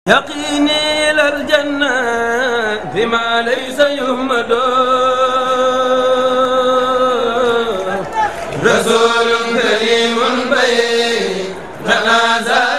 يقيني إلى الجنة بما ليس يهمد رسول كريم بين تنازل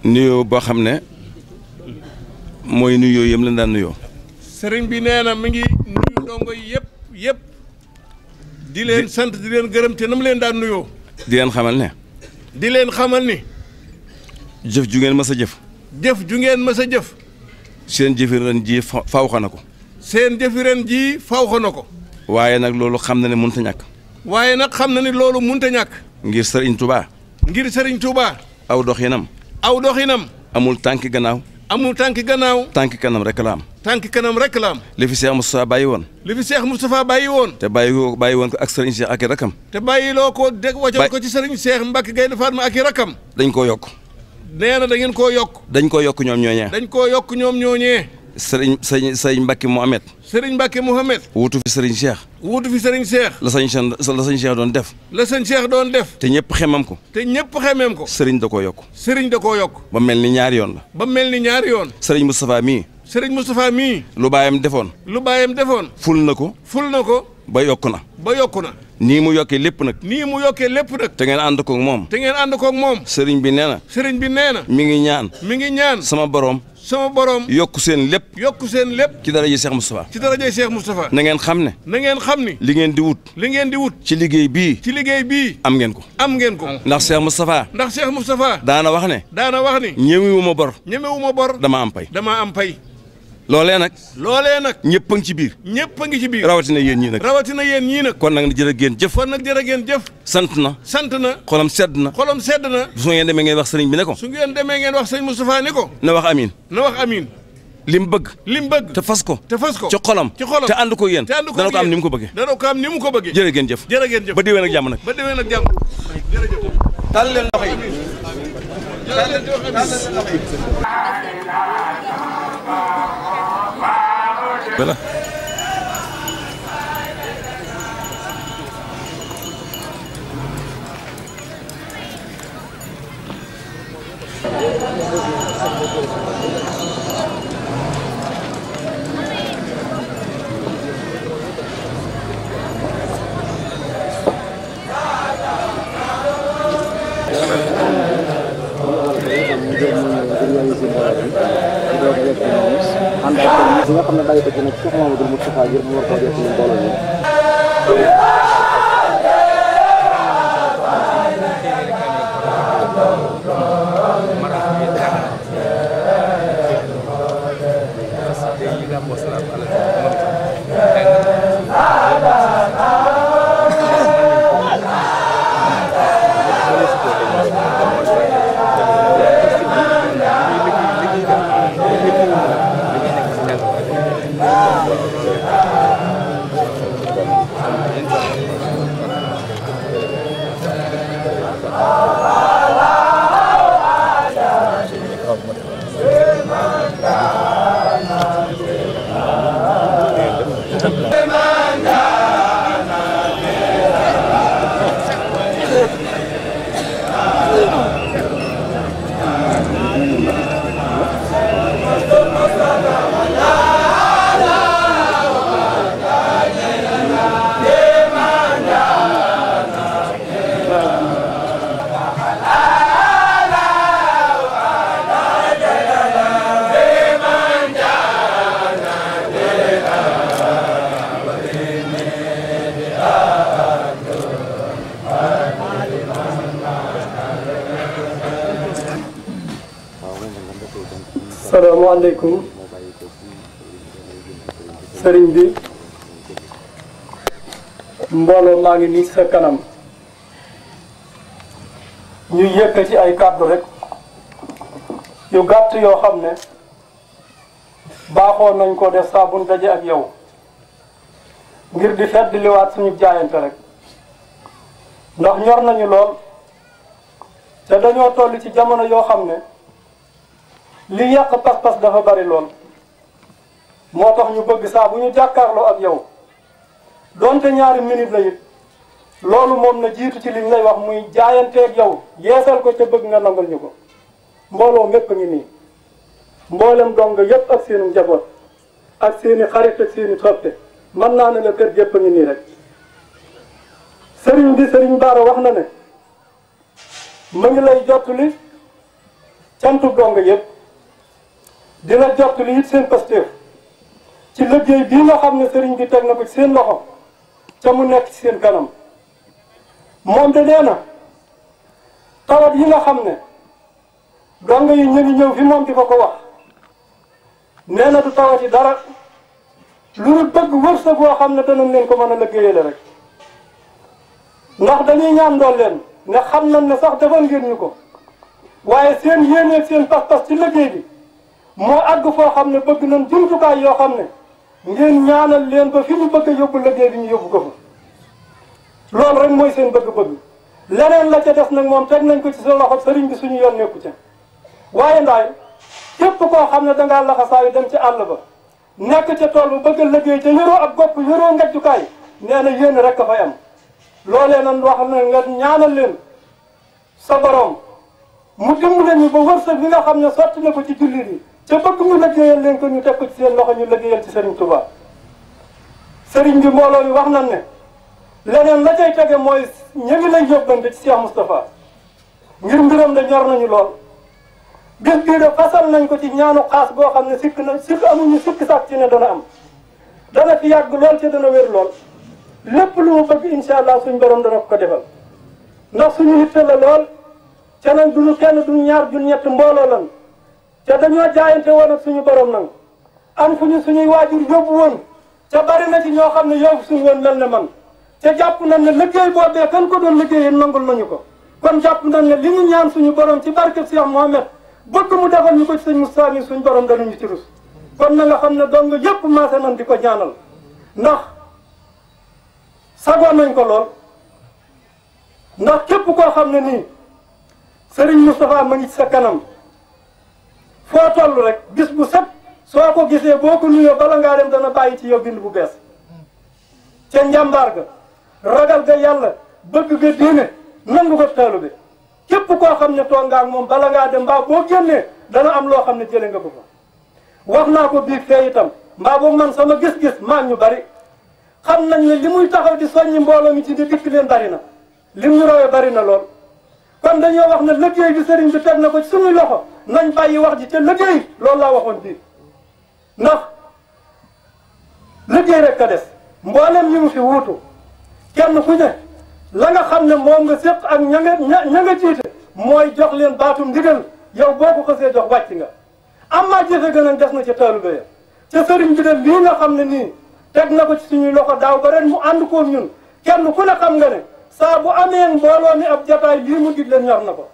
nuyoo boo xam ne mooy nuyoo yëm la daan nuyoo. sëriñ bi nee na mi ngi nuyu ndongo yi yëpp di leen sant di leen gërëm te na mu leen daan nuyoo. di leen xamal ne. di leen xamal ni. jëf ju ngeen mës a jëf. jëf ju ngeen mës a jëf. seen jëfi ren ji fawxa na ko. seen jëfi ren ji fawxa na ko. waaye nag loolu xam na ne mënut a ñàkk. waaye nag xam na ni loolu mënut a ñàkk. ngir sëriñ Touba. ngir sëriñ Touba. aw doxinam. aw doxinam. amul tànki gannaaw. amul tànki gannaaw. tànki kanam rek la am. tànki kanam rek la am. li fi Cheikh Moustapha bàyyi woon. li fi Cheikh Moustapha bàyyi woon. te bàyyi woon ko ak sëriñ Cheikh ak i rakam. te bàyyiloo ko dégg wàccal ko ci sëriñ Cheikh Mbacke Gaynde Fatma ak i rakam. dañ koo yokk. nee na da ngeen koo yokk. dañ koo yokk ñoom ñooñee. dañ koo yokk ñoom ñooñee. sëriñ Mbacke Mohamed. sëriñ Mbacke Mohamed. wuutu fi sëriñ Cheikh. wuutu fi sëriñ Cheikh. la sëñ Cheikh doon def. la sëñ Cheikh doon def. te ñëpp xemam ko. te ñëpp xemeem ko. sëriñ da koo yokk. sëriñ da koo yokk. ba mel ni ñaari yoon la. ba mel ni ñaari yoon. sëriñ Moustapha mii. sëriñ Moustapha mii. lu baayam defoon. lu baayam defoon. ful na ko. ful na ko. ba yokk na. ba yokku na. nii mu yokkee lépp nag. nii mu yokkee lépp nag. te ngeen ànd koog moom. te ngeen ànd koog moom. sëriñ bi nee na. sëriñ bi nee na. mi ngi ñaan. mi ngi ñaan. sama borom. sama borom. yokk seen lépp. yokk seen lépp. ci daraja Cheikh Moustapha. ci daraja Cheikh Moustapha. na ngeen xam ne. na ngeen xam ni. li ngeen di wut. li ngeen di wut. ci liggéey bii. ci liggéey bii. am ngeen ko. am ngeen ko. ndax Cheikh Moustapha. ndax Cheikh Moustapha. daana wax ne. daana wax ni. ñemewuma bor. ñemewuma bor. dama am pay. dama am pay. loolee nag. loolee nag. ñëpp a ngi ci biir. ñëpp a ngi ci biir. rawatina yéen ñii nag. rawatina yéen ñii nag. kon nag jërë ngeen jëf. kon nag jërë ngeen jëf. sant na. sant na. xolam sedd na. xolam sedd na. su ngeen demee ngeen wax sëriñ bi ne ko. su ngeen demee ngeen wax sëñ Moustapha ni ko. na wax amin. na wax amin. lim bëgg. lim bëgg. te fas ko. te fas ko. ci xolam. ci xolam te ànd ko yéen. te ànd ko dana ko am ni mu ko bëggee. dana ko am ni mu ko bëggee. jërë ngeen jëf. jërë ngeen jëf. ba déwén ak jàmm nag. ba déwén ak jàmm. jërëjëf. tàll leen loxo yi. voilà. bi nga xam ne bàyyi ko ci nag Cheikh Mamadou Moustapha ngir mu war koo jot ci mbooloo mi asalaamaaleykum sëriñ bi mbooloo maa ngi nii sa kanam ñu yëkkati ay kàddu rek yu gàtt yoo xam ne baaxoo nañ ko def saa bu ñu daje ak yow ngir di fedd liwaat suñu jaayante rek ndax ñor nañu lool te dañoo toll ci jamono yoo xam ne li yàq pas-pas dafa bari lool moo tax ñu bëgg saa bu ñu jàkkaarloo ak yow donte ñaari minute la it loolu moom na jiitu ci liñ lay wax muy jaayanteeg yow yeesal ko ca bëgg nga nangal ñu ko mbooloo mépp ngi nii mboolem dong yépp ak seeni njaboot ak seeni xarit ak seeni soppe mën naa ne la kër yépp ngi nii rek sëriñ bi sëriñ Baara wax na ne ma ngi lay jottali cantu dong yépp dina jottali it seen pastéef ci liggéey bii nga xam ne sëriñ bi teg na ko ci seen loxo ca mu nekk ci seen kanam moom de nee na tawat yi nga xam ne dong yi ñu ngi ñëw fi moom di ko wax nee na du tawat yi dara lu dul bëgg wërsëg boo xam ne danañ leen ko mën a liggéeyale rek ndax dañuy ñaan dool leen ne xam nañ ne sax defal ngeen ñu ko waaye seen yéeneeg seen pas-pas ci liggéey bi moo àgg foo xam ne bëgg nañ jumtukaay yoo xam ne ngeen ñaanal leen ba fi ñu bëgg a yóbbu liggéey bi ñu yóbbu ko fa loolu rek mooy seen bëgg-bëgg leneen la ca des nag moom teg nañ ko ci sa loxo sëriñ bi suñu yoon nekku ca waaye ndaay képp koo xam ne dangaa laxasaayu dem ci àll ba nekk ca tool bu bëgg a liggéey ca yoroo ab gopp yoroo ngajjukaay nee na yéen rek a fay am loolee nan wax na nga ñaanal leen sa borom mu dimbale ñu ba wërsëg bi nga xam ne sotti na ko ci jullit yi ca bëgg mu liggéeyal leen ko ñu teg ko ci seen loxo ñu liggéeyal ci Serigne Touba Serigne bi mbooloo mi wax nañ ne leneen la cay tege mooy ñu ngi lay yóbbante ci Cheikh Moustapha ngir mbiram de ñor nañu lool bis bii de fasal nañ ko ci ñaanu xaas boo xam ne sikk amuñu sikk sàkk ci ne dana fi yàgg lool te dana wér lool lépp lu mu bëgg incha allah suñ borom dana ko defal ndax suñu yitte la lool ca nag duñu kenn duñu ñaar duñu ñett mbooloo lan te dañoo jaayante woon ak suñu borom nag am fu ñu suñuy waajur yóbbu woon ca bari na ci ñoo xam ne yóbbu suñu woon mel ne man te jàpp nañ ne liggéey boobee kan ko doon liggéeyee nangul nañu ko kon jàpp nañ ne li ñu ñaan suñu borom ci barkeb Cheikh Mohamed bëgg mu defal ñu ko ci sëñ Moustapha mi suñu borom danañu ci rus kon na nga xam ne dong yëpp maase nañ di ko ñaanal ndax sagoon nañ ko lool ndax képp koo xam ne nii Serigne Moustapha ma ngi ci sa kanam foo toll rek bis bu set soo ko gisee boo ko nuyoo bala ngaa dem dana bàyyi ci yow bind bu bees ca njàmbaar ga ragal ga yàlla bëgg ga diine nangu ko taalube képp koo xam ne toog nga ak moom bala ngaa dem mbaa boo génnee dana am loo xam ne jële nga ko fa wax naa ko biig fee itam mbaa boog man sama gis-gis maa ñu bari xam nañ ne li muy taxaw di soññi mbooloo mi ci di dikk leen bari na lim ñu rawee bari na lool kon dañoo wax ne liggéey bi sëriñ bi teg na ko ci suñuy loxo nañ bàyyi wax ji te liggéey loolu laa waxoon bii ndax liggéey rek a des mboolem ñi mu fi wuutu kenn ku ne la nga xam ne moom nga séq ak ña nga jiite mooy jox leen baatum ndigal yow boo ko xasee jox wàcc nga am maa jëfe gën a des na ca taalibe ya ca sëriñ bi de lii nga xam ne nii teg na ko ci suñuy loxo daaw ba ren mu ànd koog ñun kenn ku ne xam nga ne saa bu amee mbooloo mi ab jataay lii mu dig leen ñor na ko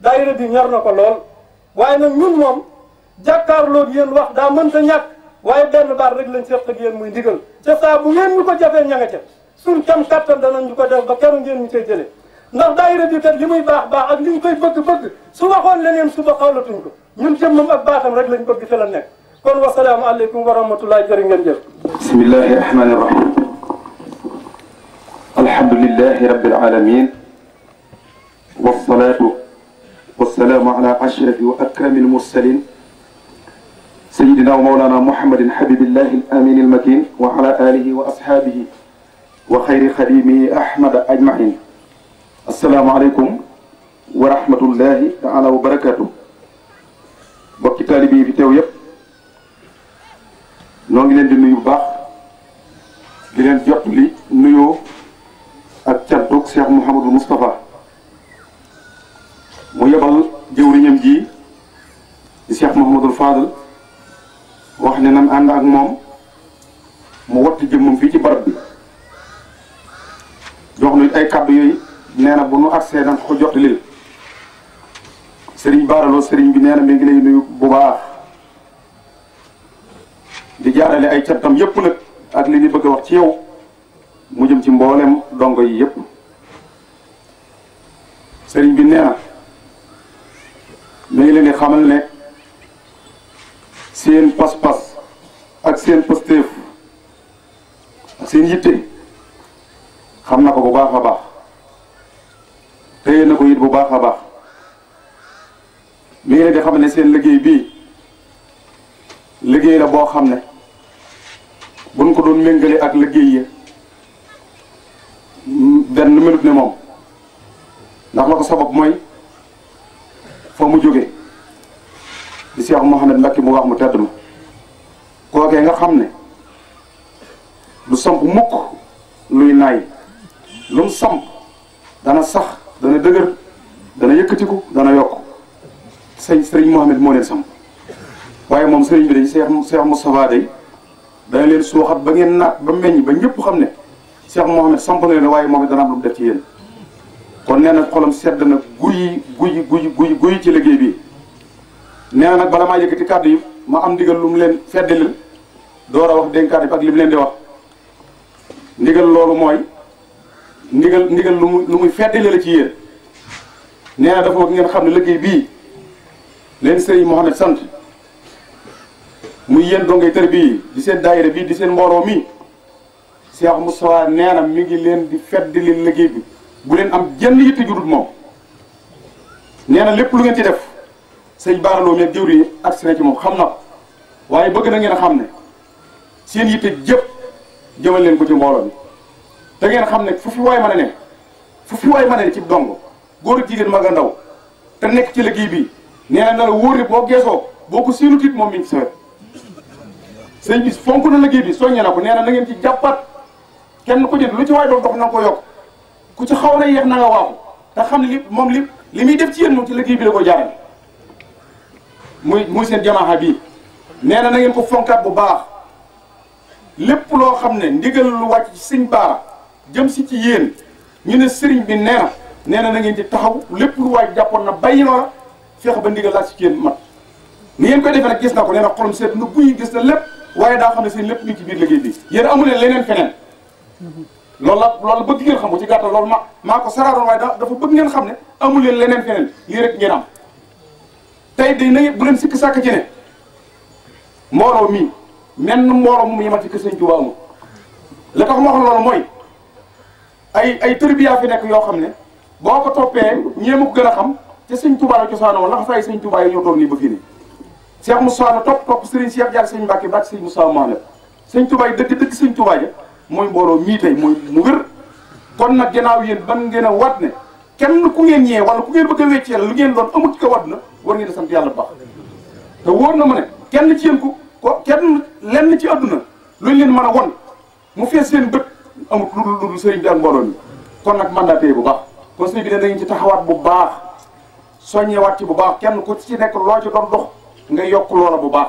daayira bi ñor na ko lool waaye nag ñun moom jàkkaarloog yéen wax daa mënta ñàkk waaye benn baat rek lañ seq ak yéen muy ndigal ca saa bu ngeen ñu ko jafee ña nga ca suñ kam kattan danañ ñu ko def ba keroog ngeen ñu cay jëlee ndax daayira bi kat li muy baax baax ak li ñu koy bëgg-bëgg su waxoon leneen suba xawlatuñ ko ñun jëmmam ak baatam rek lañ bëgg fi la nekk kon wasalaamu aleykum wa rahmatullahi jërë ngeen jëf bismillahi rahmani rahim alhamdulillahi rabbil alamin wassalatu wassalamu ala ashrafi wa akrami almursalin sayidina wa mawlana muhammadin habibillahi alamin almakin wa ala alihi wa ashabihi wa xayri xadimihi ahmada ajmain assalaamu aleykum wa rahmatullahi taala wa barakatuh bokki taalibe yi fi teew yépp noo ngi leen di nuyu bu baax di leen jot li nuyoo ak cantuk Cheikh Mouhamadou Moustapha mu yebal jëwriñam ji di Cheikh Mouhamadou Fadal wax ne nan ànd ak moom mu wattu jëmmam fii ci barab bi jox nu ay kàddu yooyu nee na bu nu agsee nan ko jot lil sëriñ Bara Lo sëriñ bi nee na mi ngi lay nuyu bu baax di jaarale ay cantam yëpp nag ak li ñu bëgg a wax ci yow mu jëm ci mboolem dongo yi yëpp sëriñ bi nee na mi ngi leen di xamal ne seen pas-pas ak seen pëstéef ak seen yitte xam na ko bu baax a baax téye na ko it bu baax a baax mi ngi leen di xam ne seen liggéey bii liggéey la boo xam ne buñ ko doon méngale ak liggéey yi benn minute ne moom ndax la ko sabab mooy fa mu jóge di Cheikh Mouhamed Mbacké mu wax mu tedd ma kookee nga xam ne du samp mukk luy naay lu mu samp dana sax dana dëgër dana yëkkatiku dana yokk sëriñ Mouhamed moo leen samp waaye moom sëriñ bi day Cheikh Moustapha day dana leen suuxat ba ngeen naat ba meññ ba ñëpp xam ne Cheikh Mouhamed samp na leen waaye moom it dana am lu mu def ci yéen kon nee na xolam sedd na guy ci liggéey bi nee na nag bala maa yëkkati kàddu yi ma am ndigal lu mu leen feddalil door a wax dénkaat bi ak li mu leen di wax ndigal loolu mooy ndigal lu muy feddali la ci yéen nee na dafa ngeen xam ne liggéey bii leen sëriñ Mouhamed sant muy yéen dongay tër bii di seen daayira bii di seen mbooloo mi Cheikh Moustapha nee na mi ngi leen di feddali liggéey bi bu leen am jenn yitte judut moom nee na lépp lu ngeen ci def sëñ Bara Lo meeg jëwri yi agsi na ci moom xam na ko waaye bëgg na ngeen a xam ne seen yitte jëpp jëmal leen ko ci mbooloo mi te ngeen xam ne fu fi waay mën a ne ci dong góor ak jigéen mag a ndaw te nekk ci liggéey bi nee na la wóor ne boo geesoo boo ko siinut it moom mi ngi ci sawet sëñ bi fonk na liggéey bi soññe na ko nee na na ngeen ci jàppat kenn ku ci lu ci waay doon dox na nga ko yokk ku ci xaw na yeex na nga waaxu te xam ne li muy def ci yéen moom ci liggéey bi la ko jaarale muy seen jamaaxa bii nee na ngeen ko fonkaat bu baax lépp loo xam ne ndigal lu wàcc ci sëñ Bara jëm si ci yéen ñu ne sëriñ bi nee na na ngeen ci taxaw lépp lu waay jàppoon na bàyyi loola feex ba ndigal laaj ci yéen mat ni ngeen koy defee nag gis na ko nee na xolam seet na guy gis na lépp waaye daa xam ne seen lépp ñu ci biir liggéey bi yéen amu leen leneen feneen loolu bëgg ngeen xam ko ci gàttal loolu maa ko saraaroon waaye dafa bëgg ngeen xam ne amu leen leneen feneen lii rek ngeen am tey day na ngeen bu leen sikk sàkk ci ne mbooloo mii menn mbooloo mu yemal ci kër Sëñ Tuubaa amul la tax ma wax loolu mooy ay tërbiya fi nekk yoo xam ne boo ko toppee ñeema ko gën a xam te Sëñ Tuubaa la cosaanoo laxa say Sëñ Tuubaa yi ñoo toog nii ba fii nii Cheikh Moussa la topp Serigne Cheikh Diar Sëñ Mbacke bàcc Sëñ Moussa Mohamed Sëñ Tuubaa yi dëgg Sëñ Tuubaa ja mooy mbooloo mii tey mooy mu wér kon nag gannaaw yéen ban ngeen a wat ne kenn ku ngeen ñëwee wala ku ngeen bëgg a weccee lu ngeen doon amut ko wat na war ngeen a sant yàlla bu baax te wóor na ma ne kenn ci yéen kenn lenn ci àdduna luñ leen mën a won mu fees seen bët amut lu sëriñ bi ak mbooloo mi kon nag mandaté bu baax kon sëriñ bi ne da ngeen ci taxawaat bu baax soññewaat ci bu baax kenn ku ci nekk loo ci doon dox nga yokk loola bu baax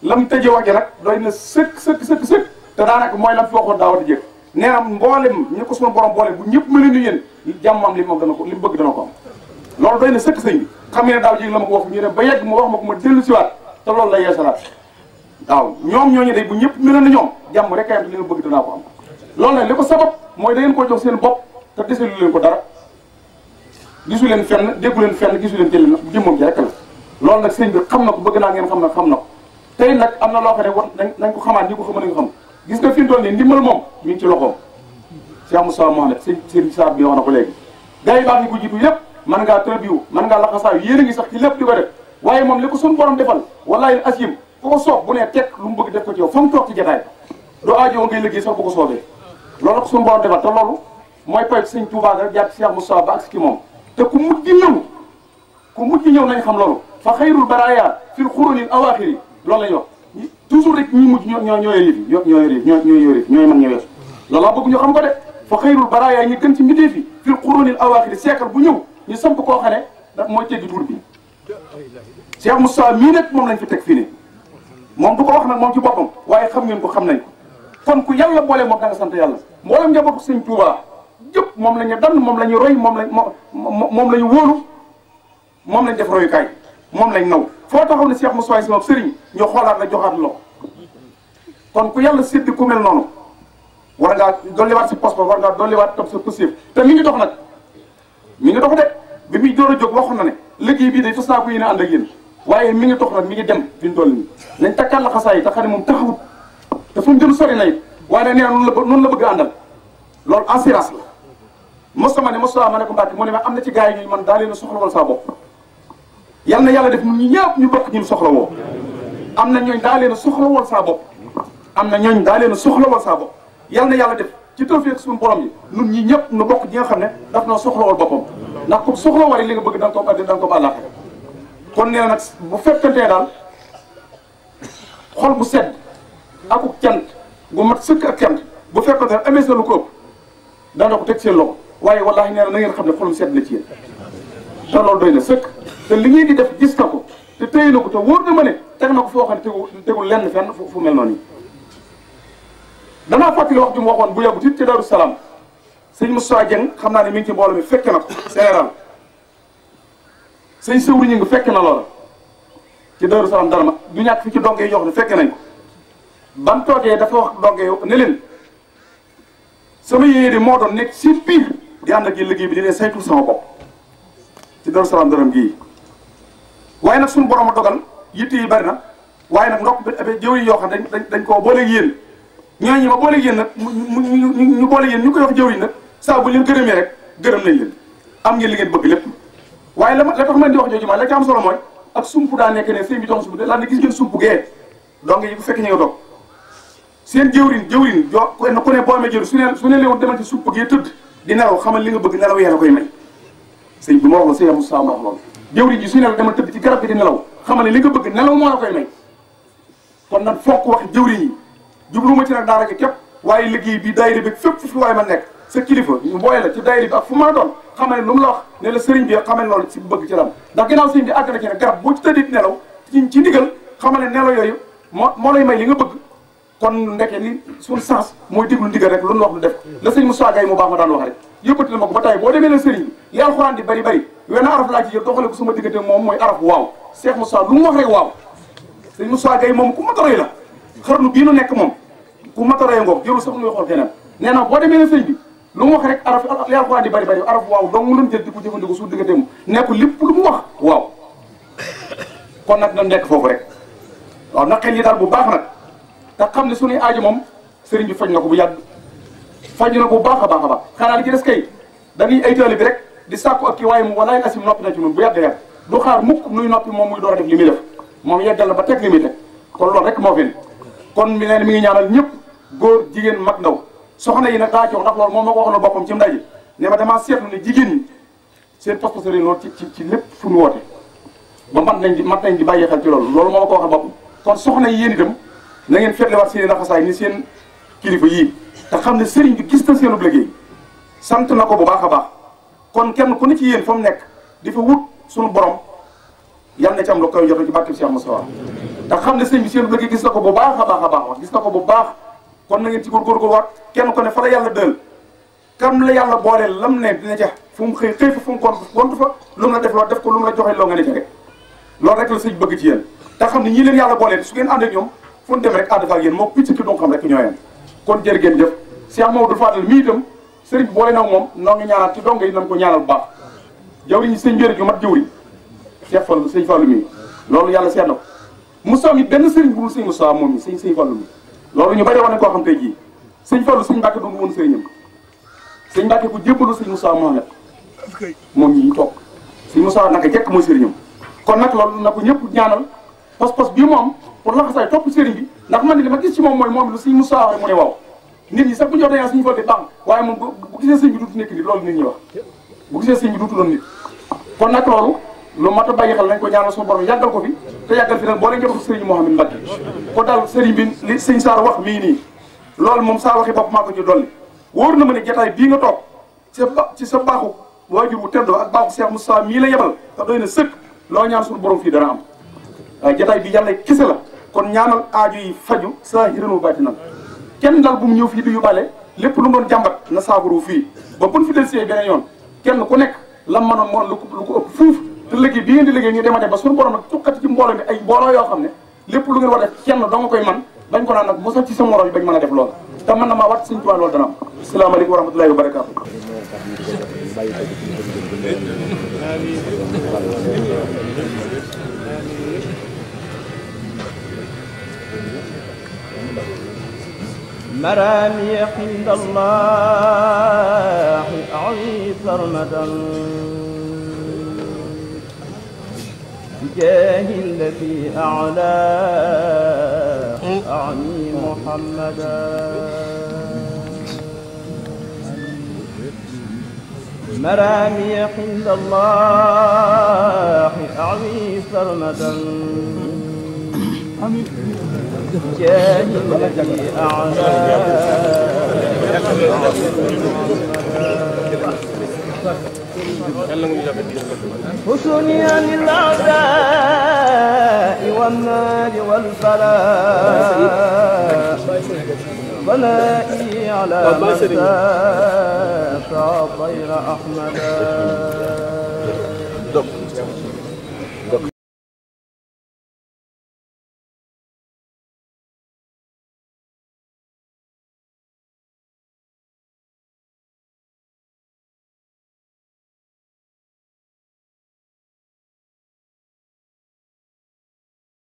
lam tëje wax ji nag doy na sëkk te daanaka mooy lam fi waxoon daawati jëkk nee na mboolem ñi ko sunu borom boole bu ñëpp mel ni yéen jàmmam li mu bëgg dana ko am loolu doy na sëkk sëñ bi xam ngeen ne daaw jéeg la ma ko wax ñu ne ba yegg mu wax ma ko ma dellu siwaat te loolu la yeesalaat waaw ñoom ñooñu de bu ñëpp mel ni ñoom jàmm rek kayam te li nga bëgg danaa ko am loolu nag li ko sabab mooy da ngeen ko jox seen bopp te deselu leen ko dara gisu leen fenn déggu leen fenn gisu leen jël jëmmam ji rek la loolu nag sëñ bi xam na ko bëgg naa ngeen xam na ko tey nag am na loo xam ne war nañ ko xamaat ñi ko xam nañ ko xam gis nga fi mu toll nii ndimbal moom mi ngi ci loxoom Cheikh Moussa Mohamed sëñ Saab bi wax na ko léegi gars yi baax yi ko jiitu yëpp mën ngaa tërbiwu mën ngaa laxasaayu yéen a ngi sax ci lépp di ko def waaye moom li ko suñu borom defal wallaahi asim ku ko soob bu nee teg lu mu bëgg def ko ci yow fa mu toog ci jotaay doo aajoo ngay liggéey sax bu ko soobee loolu la ko suñu borom defal te loolu mooy pay sëñ Touba ga jaar Cheikh Moussa ba ak ci moom te ku mujj ñëw nañ xam loolu fa xayrul baraaya fil xurunil awaaxiri loolu lañ wax toujours rek ñi mujj ñoo yor yëf yi ñooy mën ñëweesu loolu laa bëgg ñu xam ko de fa xayrul baraaya ñi gën ci mbindeef yi fil xurunil awaaxiri siècle bu ñëw ñu samp koo xam ne daf mooy teggi tur bi Cheikh Moussa mii nag moom lañ fi teg fii ne moom du ko wax nag moom ci boppam waaye xam ngeen ko xam nañ ko kon ku yàlla boole moom da nga sant yàlla mboolem njabootu sëñ Tuubaa jëpp moom la ñu dann moom la ñu roy moom la ñu wóolu moom lañ def royukaay moom lañ naw foo taxaw ne Cheikh Moussa sama sëriñ ñu xoolaat la joxaat la ko kon ku yàlla sédd ku mel noonu war ngaa dolliwaat si poste war ngaa dolliwaat topp sa possible te mi ngi dox nag mi ngi dox de bi muy door a jóg waxoon na ne liggéey bii day fas naa ko yéene ànd ak yéen waaye mi ngi dox nag mi ngi dem fi mu toll nii nañ takkal la xasaay yi te xam ne moom taxawut te fu mu jëm sori na it waaye nag nee na noonu la bëgg a àndal loolu assurance la mosama ne mosama ma ne ko Mbàkke mu ne ma am na ci gars yi man daa leen a soxlawal saa bopp yal na yàlla def ñun ñi ñëpp ñu bokk ñun soxla woo am na ñooñ daa leen a soxlawal saa bopp am na ñooñ daa leen a soxlawal saa bopp yal na yàlla def ci tawfiq suñu borom yi ñun ñi ñëpp nu bokk ñi nga xam ne daf noo soxlawal boppam ndax comme soxla wari li nga bëgg da nga ko àddina da nga ko àllaaxira kon nee na nag bu fekkantee daal xol bu sedd akuk cant bu mat sëkk ak cant bu fekkante ne amee sa lu ko ëpp dana ko teg seen loxo waaye wallaahi nee na ngeen xam ne xolum sedd na ci yéen te loolu doy na sëkk te li ngeen di def gis na ko te téye na ko te wóor na ma ne teg na ko foo xam ne tegul lenn fenn fu mel noonu yi danaa fàttali wax ju mu waxoon bu yàggut it ci Daaru Salaam sëñ Moussa Dieng xam naa ne mi ngi ci mbooloo mi fekke na ko général sëñ Sëwri ñu ngi fekk na loola ci Daaru Salaam dara ma du ñàkk fi ci donge yi jox ne fekke nañ ko ban toogee dafa wax donge yow ne leen sama yéene moo doon nekk si biir di ànd ak yéen liggéey bi di leen saytul sama bopp ci Daaru Salaam daram gii waaye nag suñu borom a dogal yitte yi bari na waaye nag ndokk bi jëw yi yoo xam dañ koo booleeg yéen ñooñu ma booleeg yéen nag ñu booleeg yéen ñu koy wax jëw yi nag saa bu leen gërëmee rek gërëm nañ leen am ngeen li ngeen bëgg lépp waaye la tax man di wax jooju ma la ca am solo mooy ak sump daa nekk ne sëñ bi doon sump de laa ne gis ngeen sump gee donc yi bu fekk ñu nga toog seen jëwrin jo ku ne boo amee jëwrin su ne leewoon demal ci sump gee tëdd di nelaw xamal li nga bëgg nelaw yéen a koy may sëñ bi ma wax la sëñ Moussa ma wax loolu jëwrin ji su nelaw demal tëdd ci garab gi di nelaw xamal ne li nga bëgg nelaw moo la koy may kon nag fokk wax jëwrin yi jubluma ci nag daara gi képp waaye liggéey bi daayira bi fépp fi waaye ma nekk sa kilifa ñu booye la ci daayira bi ak fu mën a doon xamal ne lu mu la wax ne la sëriñ bi xamal loolu ci bëgg ci lam ndax ginnaaw sëriñ bi àgg na ci ne garab boo ci tëddee di nelaw ci ndigal xamal ne nelaw yooyu moo lay may li nga bëgg kon ndeke li suñu sens mooy déglu ndigal rek lu nu wax lu def la sëñ Moussa Gaye mu baax ma daan wax rek yëppati na ma ko ba tey boo demee ne sëriñ bi li alxuraan di bari bari wenn araf laa ci jël doxale ko sama diggante moom mooy araf waaw Cheikh Moussa lu mu wax rek waaw sëñ Moussa Gaye moom ku matoroy la xarnu bii nu nekk moom ku matoroy ngoog jërul sax muy xool keneen nee na boo demee ne sëriñ bi lu mu wax rek araf li alxuraan di bari bari araf waaw donc mu doon jël di ko jëfandikoo su diggante mu nekk lépp lu mu wax waaw kon nag na nekk foofu rek waaw na xel yi daal bu baax nag te xam ne suñuy aajo moom sëriñ bi faj na ko bu yàgg faj na ko bu baax a baax a baax xanaa li ci des kay dañuy ay taalibe bi rek di sàkku ak kii waaye mu walaay asim noppi na ci ñun bu yàgg yàgg du xaar mukk nuy noppi moom muy door a def li muy def moom yeggal na ba teg li muy teg kon loolu rek moo fi ne kon mi leen mi ngi ñaanal ñëpp góor jigéen mag ndaw soxna yi nag daa jox ndax loolu moom ma ko waxoon boppam ci ndaje ne ma damaa seetlu ne jigéen ñi seen pas-pas loolu ci lépp fu mu woote ba mat nañ di bàyyi xel ci loolu moo ma ko waxal boppam kon soxna yi yéen itam na ngeen fetlewaat seen i laxasaay ni seen kilifa yii te xam ne sëriñ bi gis na seenub liggéey sant na ko bu baax a baax kon kenn ku ne ci yéen fa mu nekk di fa wut suñu borom yal na ci am lu koy joxe ci barke Cheikh Moussa te xam ne sëriñ bi seenub liggéey gis na ko bu baax a baax a baax gis na ko bu baax kon na ngeen ci góorgóorlu waat kenn ko ne fa la yàlla dël kam la yàlla booleel lam ne dina ca fu mu xëy fa fu mu gont fa lu mu la def loo def ko lu mu la joxe loo nga ne ca rek loolu rek la sëñ bëgg ci yéen te xam ne ñii leen yàlla booleel su ngeen ànd ak ñoom fu ñu dem rek ànd fa ak yéen moo picc ki doon xam rek ñooyeen kon jërë ngeen jëf Cheikh Mamadou Fadal mii itam sëriñ bi boole na moom noo ngi ñaanal ci donga yi nañ ko ñaanal bu baax jawriñ sëñ Mbéri ju mat jëwriñ Cheikh Fall sëñ Fallu mii loolu yàlla seet na ko Moussa mi benn sëriñ bu dul sëñ Moussa moom mi sëñ Fallu mi loolu ñu bari wax nañ koo xam tey jii sëñ Fallu sëñ Mbàkke doon woon sëriñam sëñ Mbàkke ku jébbalu sëñ Moussa Mohamed moom ñi toog sëñ Moussa naka jekk mooy sëriñam kon nag loolu na ko ñëpp ñaanal pas-pas bii moom pour laxasaay topp sëriñ bi ndax man li ma gis ci moom mooy moom lu sëñ Moussa wax mu ne waaw nit ñi sax bu ñu wax dañaa suñu Fallu baax waaye moom bu gisee sëñ bi duutu nekk nit loolu nit ñi wax bu gisee sëñ bi duutu doon nit kon nag loolu lu mat a bàyyi xel nañ ko ñaanal suñu borom yàggal ko fi te yàggal fi nag boo leen njabootu sëriñ Mouhamed Mbacke ko daal sëriñ bi li sëñ Saar wax mii nii loolu moom saa waxi bopp maa ko ci dolli wóor na ma ne jataay bii nga toog ci sa baaxu waajur wu teddoo ak baaxu Cheikh Moussa mii la yebal te doy na sëkk loo ñaan suñu borom fii dana am waaye jataay bi yàlla kese la kon ñaanal aaju yi faju zaahiran wa baatinan kenn daal bu mu ñëw fii di yóbbaale lépp lu mu doon jàmbat na saafaru fii ba buñ fi del see beneen yoon kenn ku nekk lam mënoon moon lu ko ëpp fuuf te liggéey bi ngeen di liggéey ñu demate ba suñu borom nag tukkati ci mbooloo mi ay mbooloo yoo xam ne lépp lu ngeen war a def kenn doo nga koy man bañ ko naan nag mosal ci sa morom yi bañ mën a def loolu te mën na maa wat suñu tuwaa loolu dana am asalaamaaleykum wa rahmatullahi wa barakaatu مرامي عند الله أعوي سرمدا بجاه الذي أعلى أعني محمدا مرامي عند الله أعوي سرمدا جاه الذي أعلى حسني للأعداء والنار والفلاح بلائي على من سافى طير أحمدا